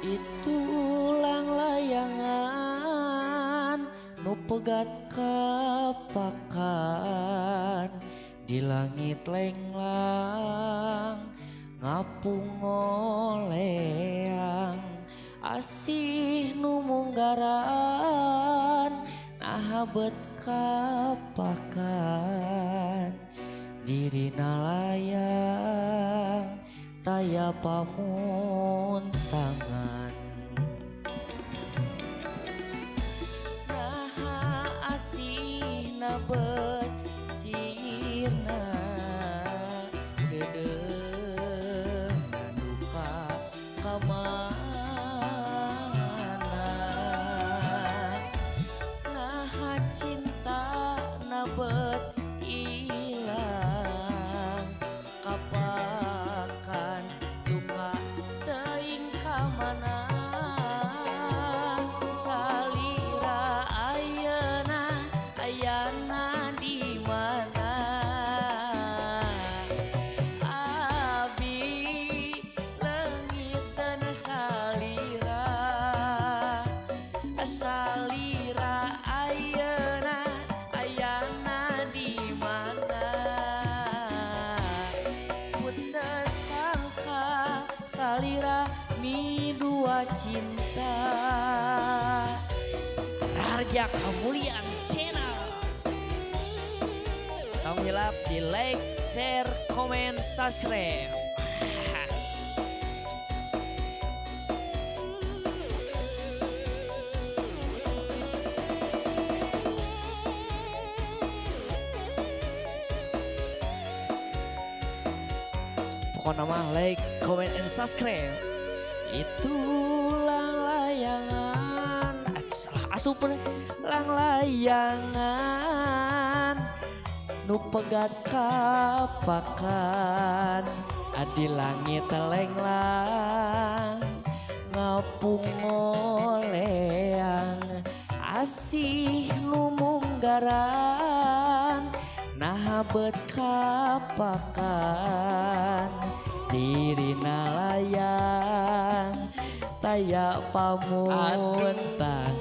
Itu langlayangan nu pegat kapakan di langit lenglang ngapung ngoleang asih nu munggaran naha bet kapakan dirina layang taya pamuntangan naha asih bet sirna dedeuna duka ka mana naha cinta bet ilang kapakan duka teuing ka mana salira ayeuna ayana di mana abi leungiteun salira salira ayeuna ayana di mana ku teu sangka salira midua cinta. Raharja Kamulian Channel. Tong hilap di like, share, komen, subscribe. Pokoknya mah like, comment, and subscribe. Itu langlayangan, salah asup langlayangan nu pegat kapakan adi langit lenglang ngapung ngoleang asih nu munggaran naha bet kapakan dirina layang taya pamuntangan.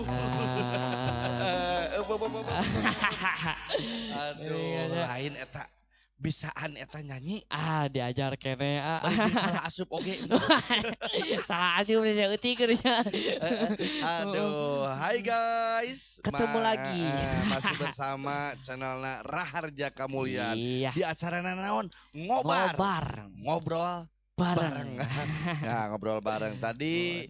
Aduh, lain eta bisaan eta nyanyi. Ah, diajar kene. Ah. Salah asup oge. Salah asup eutik nya. Aduh, hai guys. Ketemu lagi. Masih bersama channelna Raharja Kamulian. Iya. Di acara naon? Ngobar. Ngobar. Ngobrol bareng. Nah, ngobrol bareng tadi.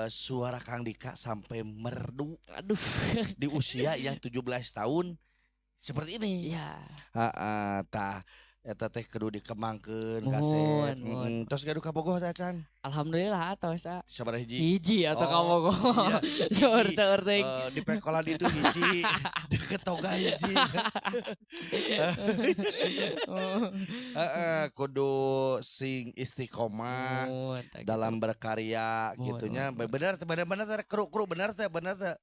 Suara Kang Dika sampai merdu. Aduh. Di usia yang 17 tahun seperti ini. Iya. Heeh, tah eta teh kudu dikembangkeun kasep. Tos gaduh kabogoh teh can? Alhamdulillah atos ah. Sabaraha hiji? Hiji atuh kabogoh. Iya. Seueur-seueur teh. Di pekolan itu hiji, deket toga hiji. Heeh, kudu sing istiqomah dalam berkarya gitunya. Bener bener bener teh kru-kru bener teh bener teh.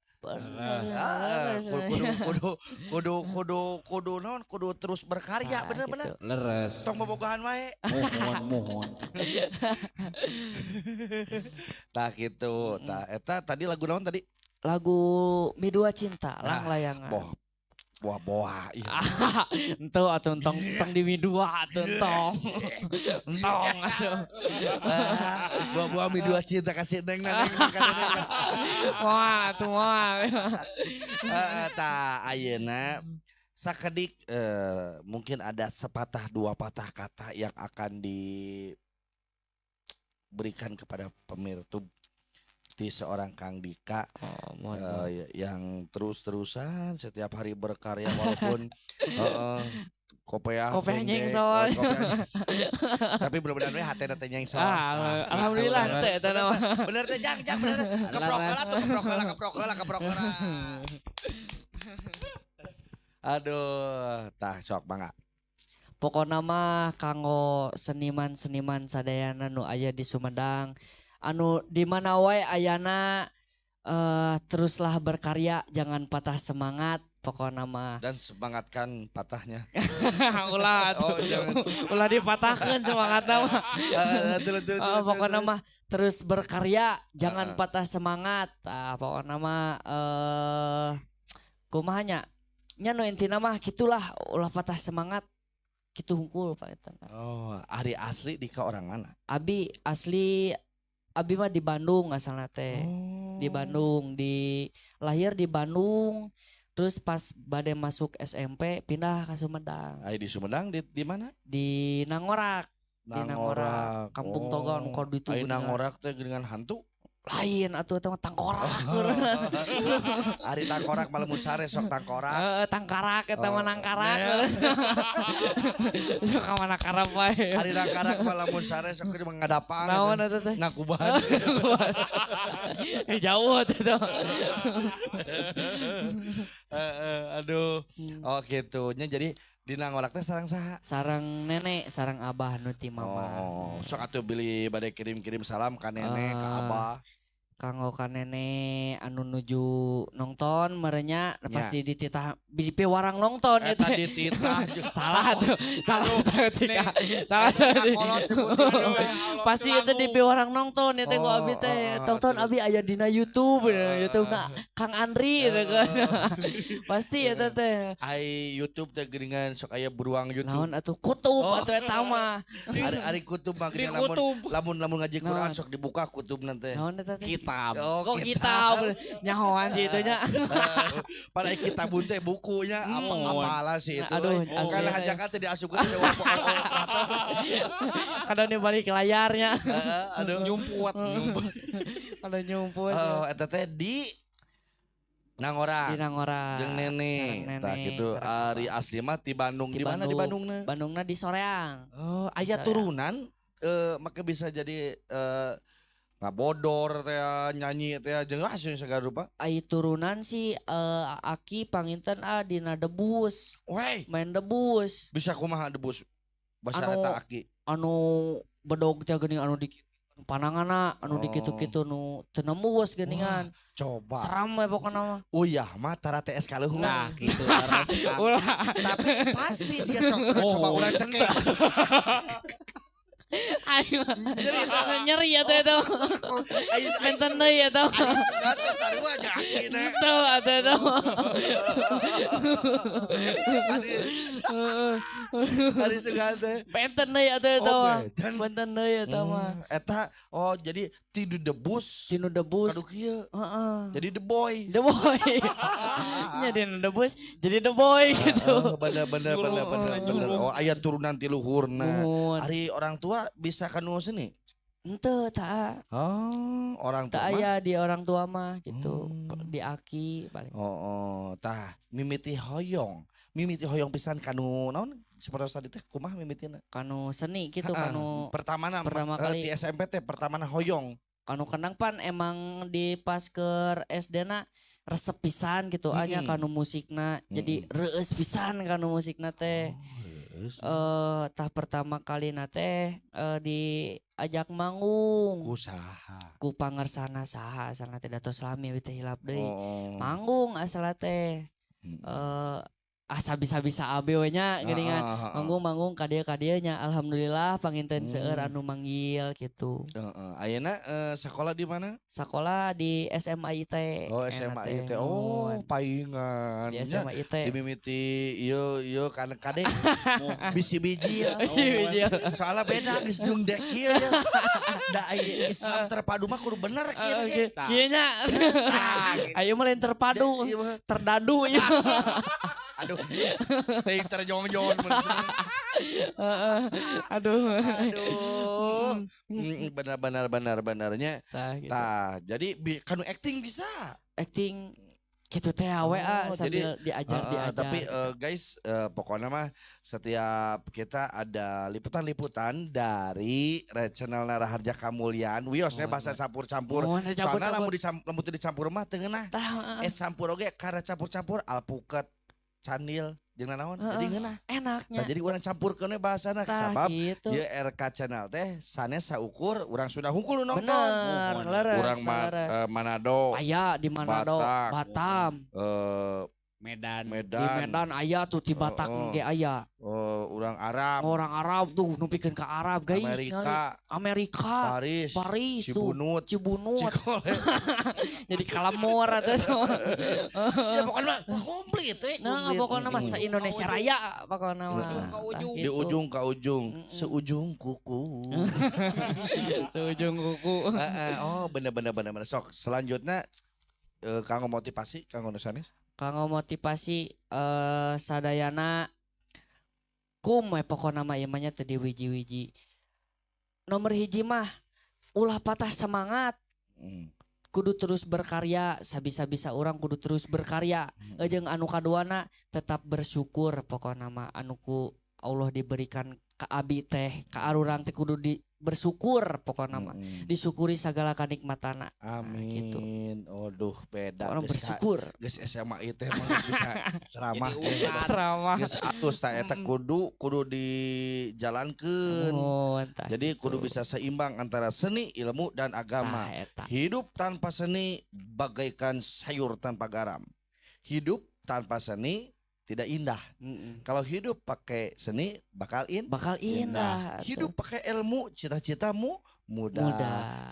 Kudu kudu kudu naon kudu terus berkarya bener-bener. Leres. Tong bobogohan wae. Mohon mohon. Tah gitu. Tah eta tadi lagu naon tadi? Lagu Midua Cinta, Langlayangan. Boh. Boa-boa iya. Enteu atuh entong tong di midua atuh entong. Entong atuh. Boa-boa midua cinta kasih neng neng. Moal atuh moal. Tah ayeuna sakedik mungkin ada sepatah dua patah kata yang akan diberikan kepada pemirsa di seorang Kang Dika yang terus-terusan setiap hari berkarya walaupun kopeah nyengsol. Tapi bener-bener we hatena teh nyengsol. Alhamdulillah teh eta mah. Bener teh jang jang bener. Keprok heula tuh keprok heula keprok heula keprok heula. Aduh, tah sok mangga. Pokona mah kanggo seniman-seniman sadayana nu aya di Sumedang, anu di mana wae ayana, teruslah berkarya, jangan patah semangat. Pokokna mah. Dan semangatkan patahnya. Ulah Oh, jangan. Ulah dipatahkeun semangatna mah. Terus. Pokokna mah terus berkarya, jangan patah semangat. Tah pokokna mah kumaha nya? Nya nu intina mah kitulah, ulah patah semangat. Kitu hungkul Pak eta. Oh, ari asli di ka orang mana? Abi asli abi mah di Bandung asalna teh. Oh. Di Bandung, di lahir di Bandung. Terus pas bade masuk SMP pindah ke Sumedang. Ai di Sumedang di mana? Di Nangorak. Di Nangorak, Kampung Toga nu ka ditu Ai geuningan. Nangorak teh geuningan hantu. Lain atuh eta mah tangkorak. Ari tangkorak malah musare sok tangkorak. Heeh, tangkarak eta mah Oh. nangkarak. Sok ka mana karep wae. Ari nangkarak malah musare sok keur mengadapang. Naon eta teh? Ngakuban. Jauh atuh eta. Aduh. Oh gitu nya, jadi di Nangorak teh sareng saha? Sareng nenek, sareng abah nu ti mama. Oh, sok atuh bilih bade kirim-kirim salam ka nenek, ka abah. Kanggo ka nenek anu nuju nongton merenya pasti dititah di piwarang nongton Eta eta. dititah. Salah tuh, salah saeutik. Salah saeutik. Pasti itu di piwarang nongton eta ku abi teh. Tonton abi aya dina YouTube, YouTube na Kang Andri gitu kan. Pasti eta teh. Ai YouTube teh geuningan sok aya beruang YouTube. Naon atuh kutub atuh eta mah. Ari kutub mah geuningan lamun lamun ngaji Quran sok dibuka kutub nanti. Naon eta teh? Kitab. Oh, Kok kitab nyahoan sih itunya. Pada kitab teh bukunya apa apalah sih itu. Aduh, kan hajakan teh diasupkeun teh waktu. Kadang di balik layarnya. Aduh nyumput. Ada nyumput. Oh, eta teh di Nangorak. Di Nangorak. Jeung nenek. Tah gitu. Ari asli mah di Bandung. Di mana di Bandungna? Bandungna di Soreang. Oh, aya turunan maka bisa jadi ngabodor teh nyanyi teh jeung asuh segala rupa. Ai turunan sih aki panginten dina debus. Wey. Main debus. Bisa kumaha debus? Bahasa eta aki. Anu bedog teh geuning anu di pananganna anu di kitu-kitu nu teu nembus geuningan. Coba. Seram we pokona mah. Uyah mah tara TS kaluhur. Nah, gitu harus. Ulah. Tapi pasti jika coba urang cekek. Ayo. Nyeri atuh eta. Benten deui eta. Ayo sarua jeung akina. Tuh atuh eta. Ari sugan teh. Benten deui atuh eta mah. Benten deui eta mah. Eta oh jadi tidu debus. Tinu debus. Kadu kieu. Heeh. Jadi the boy. The boy. Nya dina debus jadi the boy gitu. Bener. Oh aya turunan ti luhurna. Ari orang tua bisa kanu seni? Ente tak. Oh, orang tua. Tak aya di orang tua mah gitu. Di aki paling. Oh, tah mimiti hoyong. Mimiti hoyong pisan kanu naon? Seperti tadi teh kumaha mimitina? Kanu seni gitu kanu pertamana pertama kali di SMP teh pertamana hoyong. Kanu kendang pan emang di pas ke SD na resep pisan gitu anya kanu musikna. Jadi reueus pisan kanu musikna teh. Tah pertama kali nate diajak manggung. Ku saha? Ku pangersana saha asalna teh Dato Salami abi teh hilap deui. Manggung asalna teh. Asa bisa-bisa abi we nya geuningan. Manggung-manggung ka dieu nya alhamdulillah panginten seueur anu manggil gitu. Heeh. Ayeuna sekolah di mana? Sekolah di SMA IT. Oh, SMA IT. Oh, paingan. Di SMA IT. Dimimiti ieu ieu kan kade bisi biji ya. Soalnya beda geus dung dek kieu ya. Da Islam terpadu mah kudu bener kieu ge. Kieu nya. Ayo mah lain terpadu, terdadu ieu. Aduh, teuing terjong-jong. Aduh. Aduh. Benar-benar. Tah, gitu. Tah, jadi kanu acting bisa. Acting gitu teh WA sambil jadi, diajar. Tapi guys, pokoknya mah setiap kita ada liputan-liputan dari channel Naraharja Kamulyan. Wiosnya bahasa campur-campur. Soalnya lamun teu dicampur mah teu ngeunah. Campur oge karena campur-campur alpukat, candil jeung naon jadi ngeunah. Enaknya. Tah jadi urang campurkeun we bahasana sabab gitu. Ieu RK channel teh sanes saukur urang Sunda hungkul nu nonton. Bener, leres, urang Manado. Aya di Manado, Batak, Batam. Medan. Medan. Di Medan aya tuh di Batak ge aya. Oh, orang Arab. Orang Arab tuh nupikeun ka Arab guys. Amerika. Amerika. Paris. Paris Cibunut. Tuh. Cibunut. Cikole. Jadi kalamor atuh. Ya pokoknya komplit we. Nah, pokoknya mah se-Indonesia Raya pokoknya mah. Di ujung ka ujung, seujung kuku. Seujung kuku. Oh, bener. Sok selanjutnya kanggo motivasi kanggo nu sanes. Kanggo motivasi sadayana kum we pokona mah ieu mah nya teu diwiji-wiji. Nomor hiji mah ulah patah semangat. Kudu terus berkarya, sabisa-bisa orang kudu terus berkarya. Jeung anu kaduana tetap bersyukur pokona mah anu ku Allah diberikan ka abi teh, ka arurang teh kudu di bersyukur pokona mah. Disyukuri segala kanikmatana. Amin. Nah, gitu. Aduh beda. Orang bersyukur. Geus SMA ieu teh mah bisa ceramah. Ceramah. Geus atus tah eta kudu dijalankeun. Oh, jadi gitu. Kudu bisa seimbang antara seni, ilmu dan agama. Tah, hidup tanpa seni bagaikan sayur tanpa garam. Hidup tanpa seni tidak indah. Kalau hidup pakai seni bakal indah. Hidup pakai ilmu cita-citamu mudah.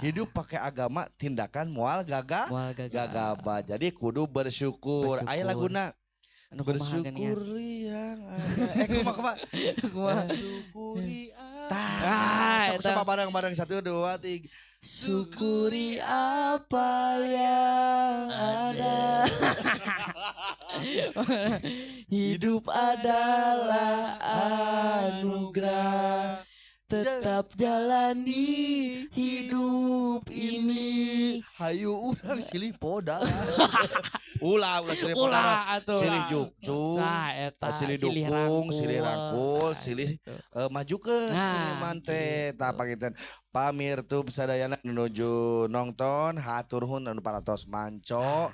Hidup pakai agama tindakan moal gagah. Gagabah. Jadi kudu bersyukur. Aya laguna bersyukur yang ada. Kumaha. Syukuri. Tah, coba bareng-bareng 1 2 3. Syukuri apa yang ada. Hidup adalah anugerah. Tetap jalani hidup ini. Hayu urang silih podara. Ulah silih podara. Silih jukjung. Silih dukung, silih rangkul, silih majukeun seniman teh. Tah panginten pamirtub sadayana menuju nonton hatur nuhun anu parantos manco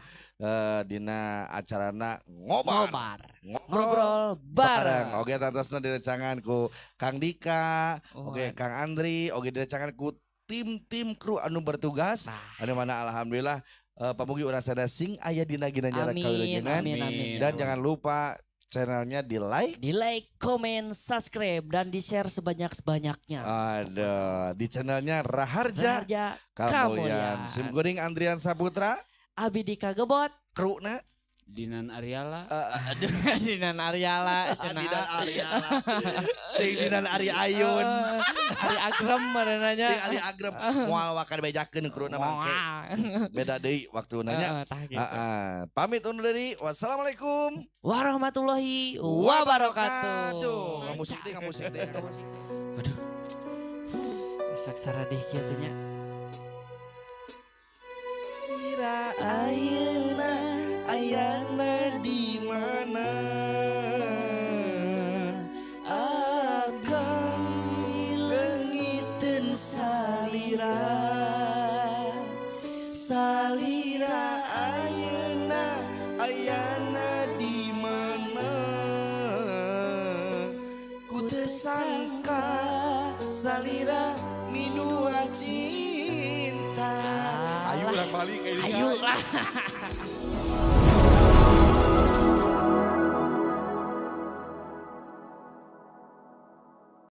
dina acarana ngobar. Ngobrol bareng. Oke tantosna direncangan ku Kang Dika, oke Kang Andri, oke direncangan ku tim-tim kru anu bertugas. Anu mana alhamdulillah pamugi urang sadaya sing aya dina ginanjar kawilujengan. Dan jangan lupa channelnya di like, comment, subscribe, dan di share sebanyak-sebanyaknya. Ada di channelnya Raharja Kamulyan. Sim kuring Andrian Saputra, Abi Dika Gebot, kruna Dinan Ariala. Dinan Ariala, Dinan Ariala. Dinan Ari Ayun. Ari Agrem barenanya. Ting Ari Agrem moal wakan bejakeun kruna mangke. Beda deui waktu nanya. Heeh. Pamit undur diri. Wassalamualaikum warahmatullahi wabarakatuh. Ngamusik deui, Aduh. Saksara deh kieu teh nya. Ira ayeuna ayana di mana akang leungiteun salira salira ayeuna ayana di mana ku teu sangka salira minua cinta. Ayo urang balik ayo lah.